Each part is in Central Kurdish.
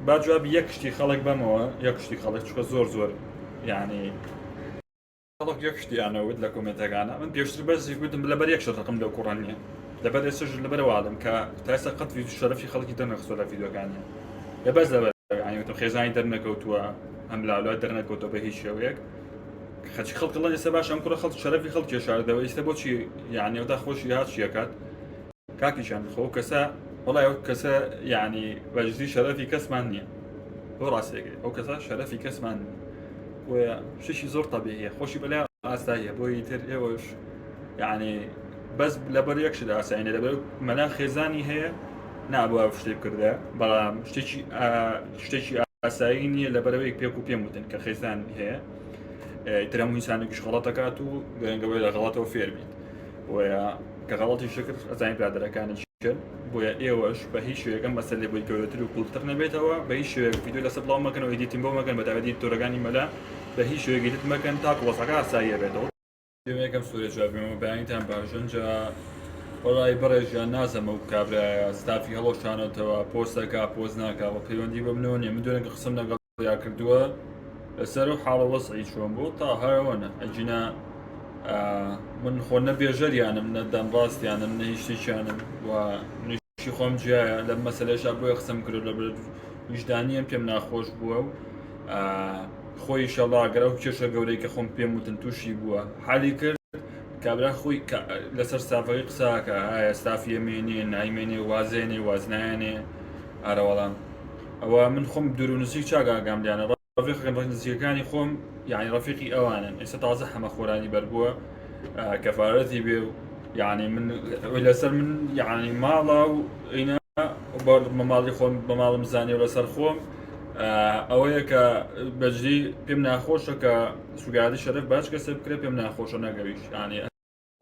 با جوابی یەک شتی خەڵک بەمەوە، یەک شتی خەڵک چکە زۆر زۆر یعنی خەڵک یەک شتیانە وت لە کۆمێنتەکانە. من پێشتر بەس گوتم لەبەر یەک شت ڕقم لەو کوڕە نییە، لەبەر ئێستاش لەبەر وادم کە تا ئێستا قەت ڤیدیۆ شەرەفی خەڵکی دەرنەخستووە لە ڤیدیۆکانیان. لە بەس لەبەر یعنی وتم خێزانی دەرنەکەوتووە، ئەم لالا دەرنەکەوتووە بە هیچ شێوەیەک. خەچی خەڵک دەڵێن ئێستا باش ئەم کوڕە خەڵک شەرەفی خەڵک کێشاردەوە، ئێستا بۆچی یعنی ئەوتا خۆشی هات چیەکات؟ کاکیشان خۆ کەسە وەڵای ئەو کەسە یعنی بەجدی شەرەفی کەسمان نییە، بۆ ڕاستێکی ئەو کەسە شەرەفی کەسمان نییە، بۆیە شتێکی زۆر تەبیعیە خۆشی بەلای ئاساییە. بۆ ئیتر ئێوەش یعنی بەس لەبەر یەک شت ئاسایینە، لەبەر مەلا خێزانی هەیە نابووە شتێک بکردە، بەڵام شتێکی شتێکی ئاسایی نییە لەبەرەوەی پێک و پێم وتن کە خێزان هەیە. ئیتر هەموو ئینسانێکیش غەڵەتەکات و گرنگەوەی لە غەڵەتەوە فێر بیت، بۆیە کە غەڵەتی شکر ئەزانین برادەرەکانی چن. بۆیە ئێوەش بە هیچ شێوەیەک ئەم مەسەلەی بۆی گەورەتر و قوڵتر نەبێتەوە، بە هیچ شێوەیەک ڤیدیۆ لەسەر بڵاو مەکەنەوە، edit م بۆ مەکەن، بە تایبەتی editor ەکانی مەلا بە هیچ شێوەیەک edit مەکەن تاکو وەزعەکە ئاساییە بێتەوە. پێم یەکەم سوورە جواب بێمەوە. بەیانیتان باش. ئەنجا وەڵی بەڕێژیان نازەم ئەو کابرایە ستافی هەڵۆشانەتەوە پۆستەکە پۆست ناکا و پەیوەندی بە منەوە نییە. من دوێنێ قسەم لەگەڵ یا کردووە لەسەر و حاڵە وەزعی چۆن بوو تا هەرەوەنە ئەگینا من خۆ نە بێژەریانم نە دەمڕاستیانم نە هیچ شتێکیانم و منیشی خۆم جیایە لەم مەسەلەشا بۆیە قسەم کرد لە بەر ویژدانیم پێم ناخۆش بووە و خۆی شەڵا گەر ئەو کێشە گەورەی کە خۆم پێم وتن تووشی بووە حالی کرد کابرا خۆی لەسەر ستافەکەی قساکە ئایا ستافی ئەمێنێ نایمێنێ وازێنێ وازنایەنێ ئارەوەڵام ئەوە من خۆم دوور و نزیک چاک ئاگام لیانە، ڕەفیقەکەم ڕەفیق نزیکەکانی خۆم یعنی ڕەفیقی ئەوانن. ئێستا تازە حەمە خۆرانی بەربووە کەفارەتی بێ و یعنی من لەسەر من یعنی ماڵە و ئینا بە ماڵی خۆم بە ماڵم زانێ و لەسەر خۆم ئەوەیە کە بەجدی پێم ناخۆشە کە سوگادی شەرەف باش کەسێ بکرێ، پێم ناخۆشە نەگەویش یعنی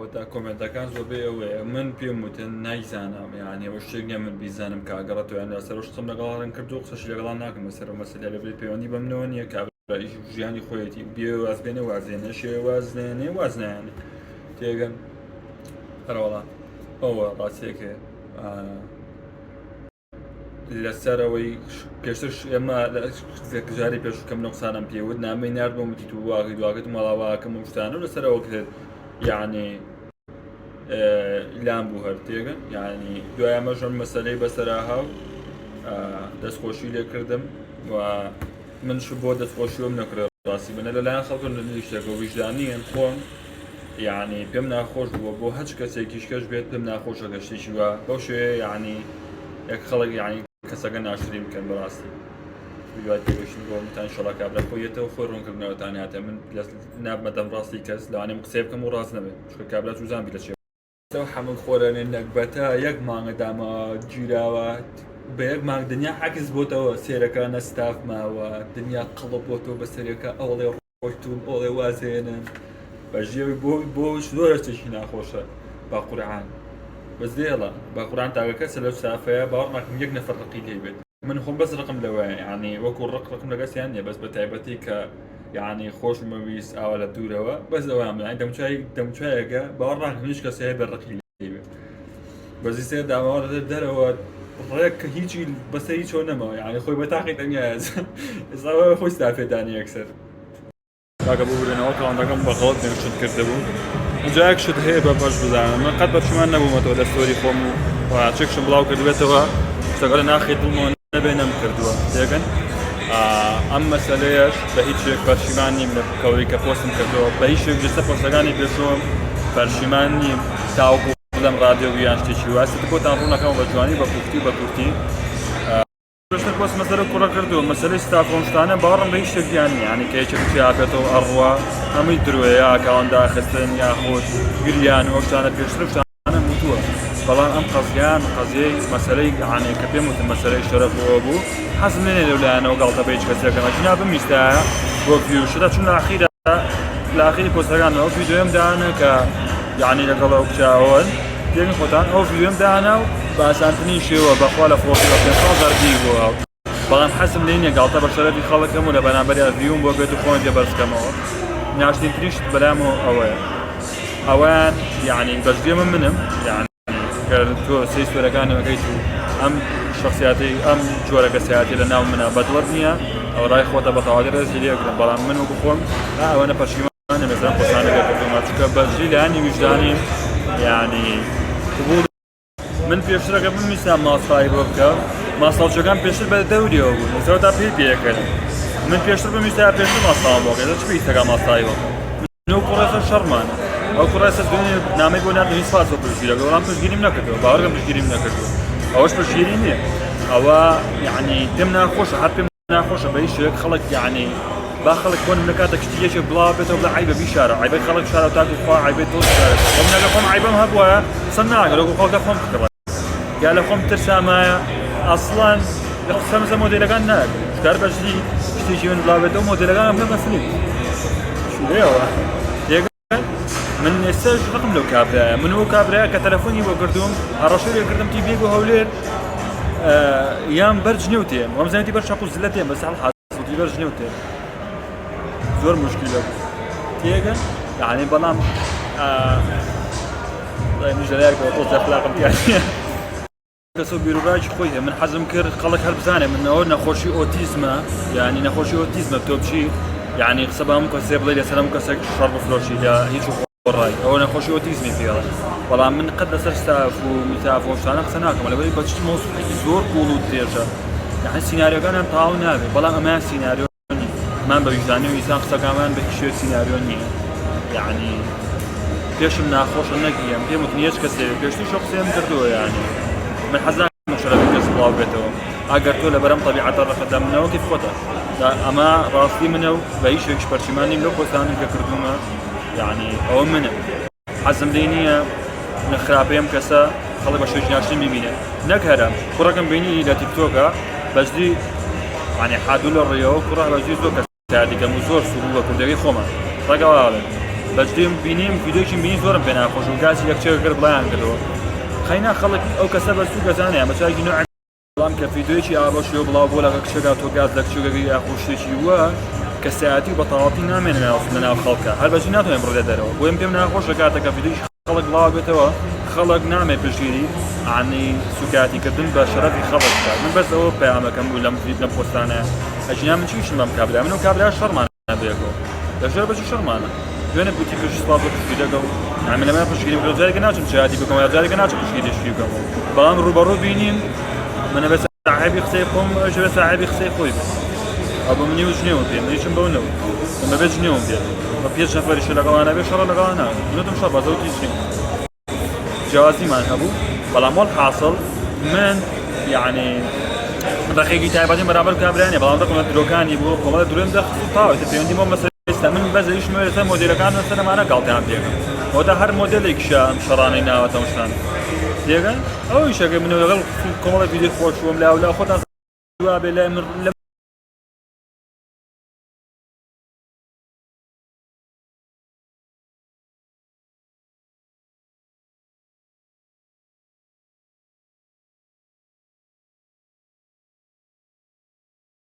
وەتا کۆمێنتەکان زۆربەی ئەوەیە من پێم وتن نایزانم، یعنی ئەوە شتێک نییە من بیزانم کە ئەگەڕێتەوە یان لەسەر قسەم لەگەڵ کردو قسەشی لەگەڵان ناکەم لەسەر ئەو مەسەلە لەبەر پەیوەندی بە منەوە نییە. کابرا ئیش ژیانی خۆیەتی، بێ واز بێنێ وازێنێ، شێ واز نێنێ واز نایەنێ، تێگەن؟ هەروەڵا ئەوە ڕاستیەکەیە. لەسەرەوەی پێشتر ئێمە جاری پێش کەم نقصانم پێوت نامەی نرد بۆ متی تو واقعی دواگەت ماڵاواکەم و شتانە لەسەرەوە کرد یعنی لام بوو هەر تێگەن یعنی دوای ئەمەش ئەم مەسەلەی بەسەراها و دەستخۆشی لێ کردم و من شو بۆ دەستخۆشیەوەم نەکرد ڕاستی بنە لەلایەن خەڵکە شتێکە ویژدانیان خۆم یعنی پێم ناخۆش بووە بۆ هەچ کەسێکیش کەش بێت پێم ناخۆشە گەشتێکی وە بەو شێوەیە یعنی یەک خەڵک یعنی کەسەکە ناشرین بکەن بەڕاستی. دوای تێگەشتن بۆ متان شەڵا کابرا خۆی یەتەوە خۆی ڕوونکردنەوەتان هاتە. من نابمە دەم ڕاستی کەس، لەوانەیە من قسەی بکەم و ڕاست نەبێت، چونکە کابرا چوزان بی لە چێ ئەو حەمل خۆرەێ نەگبەتە یەک مانگە دامە گیراوە، بە یەک مانگ دنیا عکس بۆتەوە. سێرەکە نە ستاف ماوە، دنیا قەڵب بۆتەوە بەسەرەکە، ئەوڵێ ڕۆیتون ئەوڵێ وازێنن بەژێوی بۆ بۆ زۆر شتێکی ناخۆشە بە قورعان. بەس دێڵە بە قورعان تاکە کەسە لەو ستافەیە باوەڕ ناکەم یەک نەفەر ڕقی لێ بێت. من خۆم بەس ڕقم لەوەیە یعنی وەکو ڕق ڕقم لەگەسیان نییە، بەس بە تایبەتی کە یعنی خۆشمەویست ئاوا لە دوورەوە بەس ئەویان یعنی دەمچای دەمچایەکە باوەڕ ناکەم هیچ کەسێ هەیە بە ڕقی لێ بێت. بەزی سێ داماوە لە دەرەوە ڕێک هیچی بەسەر هیچەوە نەماوە، یعنی خۆی بە تاقی تەنیا ئێستا خۆی ستافێدانی یەکسەر. کاکە ببورنەوە کاونتەکەم بە غەڵەت نوێشت کردبوو. اینجا یەک شت هەیە بە باش بزانم، من قەت پەشیمان نەبوومەتەوە لە story خۆم و چێکشم بڵاو کردبێتەوە، شتەکە لە ناخی دڵمەوە نەبێ نەم کردووە، تێگەن؟ ئەم مەسەلەیەش بە هیچ شێک پەشیمان نیم لە کەوەی کە پۆستم کردەوە، بە هیچ شێک جستە پۆستەکانی پێشووم پەشیمان نیم تاوەکو بڵێم ڕادیۆ یان شتێکی واسە بۆتان ڕوونەکەمەوە بە جوانی بە پوختی و بە کورتی. پێشتر پۆست مەسەلە کوڕە کردو مەسەلەی ستاف ئەو شتانە باوەڕم بە هیچ شتێک دیان نییە، یعنی کە یەکێک تیا بێتەوە ئەڕوا هەمووی درۆیە یا account داخستن یاخود گریان و ئەو شتانە پێشتر ئەو شتانەم وتووە، بەڵام ئەم قەزیان قەزیەی مەسەلەی یعنی کە پێم وتن مەسەلەی شەرەف ئەوە بوو حەزم لێ نییە لەو لایەنەوە گاڵتە بە هیچ کەسێکم ئەگینا بمویستایە بۆ view شتە چون لە ئاخیرا لە ئاخیری پۆستەکان ئەو ڤیدیۆیەم دانا کە یعنی لەگەڵ ئەو کچەوەن تێگەن خۆتان ئەو ڤیدیۆم دانا و بە ئاسانترین شێوە بەخوا لە فۆڕی بە 500,000 view بووە، بەڵام حەزم لێ نییە گاڵتە بە شەرەفی خەڵکەم و لە بەرامبەریا view م بۆ بێت و خۆم پێ بەرز کەمەوە. ناشرینترین شت بەلامەوە ئەوەیە ئەوەیان یعنی بەشدێ من منم یعنی گەر تۆ سەی story ەکانم ئەکەیت و ئەم شەرەف. شخصیاتی ئەم جۆرە کەسایەتی لە ناو منە بەدڵت نییە ئەو ڕای خۆتە بە تەواوی ڕێزی لێگرم بەڵام من وەکو خۆم ئەوەنە پەشیمان نەبێت لەم قسانە کە کردوومە چونکە بەجدی لایەنی ویژدانیم یعنی قبوڵ من پێشتر ئەگەر بمویستام ماستاوی بۆ بکەم ماستاوچەکان پێشتر بە دەوریەوە بوون ئێستا تا پێی پێکەن من پێشتر بمویستا پێشتر ماستاوم بۆ بکەم چ پێویستەکە ماستاوی بۆ بکەم ئەو کوڕێسە شەڕمانە ئەو کوڕێسە دوێنێ نامەی بۆ ناردم سپاس بۆ پشتگیرەکە بەڵام پشتگیریم نەکردەوە باوەڕکەم پشتگیریم نەکردووە ئەوەش پشتگیری نییە ئەوە یعنی پێم ناخۆشە هەر پێم ناخۆشە بە هیچ شێوەیەک خەڵک یعنی با خەڵک بۆ نمونە کاتێک شتی یەکێک بڵاو بێتەوە بڵێ عەیبە بیشارە عەیبەی خەڵک شارە تاکو خوا عەیبەی تۆ بشارێت خۆم نەگە خۆم عەیبەم هەبووایە قسە ناکرد وەکو خەڵکە خۆم بکڕە یا لە خۆم ترسامایە ئەسڵەن لە قسەم لەسەر مۆدێلەکان ناکرد شکار بەجدی شتێکی من بڵاو بێتەوە مۆدێلەکان بکەم بە فلیپ شوێەوە من ئێستاش ڕقم لەو کابرایە من ئەو کابرایە کە تەلەفۆنی بۆ کردوم هەڕەشەی لێ کردم تی بێ بۆ هەولێر یان بەر جنێو تێم وەم زانیتی بەر چەقو زلە تێم بەس حاڵ بەر جنێو تێم زۆر مشکلە بوو تێگەن یعنی بەڵام منیش لەلایەکەوە تۆز ئەخلاقم تیا نییە کەسە و بیروڕایەکی خۆی هەیە من حەزم کرد خەڵک هەر بزانێ من ئەوە نەخۆشی ئۆتیزمە یعنی نەخۆشی ئۆتیزمە تۆ بچی یعنی قسە بە هەموو کەسێ بڵێ لەسەر هەموو کەسێک شەڕ بفرۆشی لە هیچ ڕای ئەوە نەخۆشی ئۆتیزمی پێڵێ بەڵام من قەت لەسەر ستاف و میتاف و شتانە قسە ناکەم لەبەری بە چ مەوزوعێکی زۆر قوڵ و درێژە یعنی سیناریۆکانیان تەواو نابێت بەڵام ئەمەیان سیناریۆ من بە ویژدانی و ئینسان قسەکانمان بە هیچ شێوەیەک سیناریۆ نییە یعنی پێشم ناخۆشە نەگیرم پێم وتنی هیچ کەسێ پێشتر شۆ قسەم کردووە یعنی من حەز ناکەم شەرەفی کەس بڵاو بێتەوە ئەگەر تۆ لەبەرم تەبیعەتە ڕقت لە منەوە کەیف خۆتە ئەمە ڕاستی منە و بە هیچ شێوەیەکیش پەشیمان نیم لەو پۆستانەی کە کردوومە یعنی ئەوە منە حەزم لێ نییە نە خراپەی ئەم کەسە خەڵک بە شێوەیەکی ناشرین ببینێ نەک هەرە کوڕەکەم بینی لە تیکتۆکە بەجدی یعنی حادو لە ڕێەوە کوڕە بەجدی زۆر کەسایەتی کەم و زۆر سوور بوو بە کوردەکەی خۆمان ڕێگەواڵێ بەجدیم بینیم ڤیدیۆیەکی بینی زۆرم پێ ناخۆش و گاسی لە کچێک کرد بڵیان کردەوە خەینا خەڵک ئەو کەسە بە سوو گەزانەیە بە چاوێکی نوع بەڵام کە ڤیدیۆیەکی ئاوا بەو شێوە بڵاو بووە لەگەڵ کچێکا تۆ گاز لە کچێک دەگری یاخۆ شتێکی وە کەسایەتی و بەتەواوەتی نامێنێ لە ناو خەڵکا هەر بەجی ناتوانێت بڕێتە دەرەوە بۆیە من پێم ناخۆشە کاتێک کە ڤیدیۆیەکی خەڵک بڵاو بێتەوە خەڵک نامێ پشتگیری عنی سوکایەتی کردن بە شەرەفی خەڵک بکات من بەس ئەوە پەیامەکەم بوو لەم لەم پۆستانەیە ئەگینا من چیشم بەم کابرا من و کابرا شەڕمان بەیەکەوە لەژێر بەجی شەڕمانە دوێنێ گوتی پشت سپاس بۆ پشتگیری دەکەم یعنی من لەمە پشتگیری بکەم جارێکە ناچم چایەتی بکەم یا جارێکە ناچم پشتگیری شتی بکەم بەڵام ڕووبەڕوو بینیم منە بە ساحێبی قسەی خۆم ئەویش بە ساحێبی قسەی خۆی بێت ئەو بە منی و جنێوم پێ منیشم بەو نەبوو من بەبێ جنێوم پێ بە پێنج نەفەریشە لەگەڵانە بێ شەڕە لەگەڵا ناکەم من وتم شەڕ بەس ئەو وتی جنێو جیاوازیمان هەبوو بەڵام وەلحاسڵ من یعنی ڕقێکی تایبەتیم بەرامبەر کابرا نیە بەڵام ڕقم لە درۆکانی بوو کۆمەڵە درۆم دەخست و تاوە ئیتر پەیوەندیم بەو مەسەلەی ئێستا من بەس ئیشم هەیە لەسەر مۆدێلەکان لەسەر ئەمانە گاڵتەیان پێکەم ئەوەتا هەر مۆدێلێکیشە ئەم شەڕانەی ناوەتە ئەم شتانە تێگەن ئەو ئیشەکەی من لەگەڵ کۆمەڵە ڤیدیۆی خۆش بووم لاولا خۆتان وا بێ لای من لە.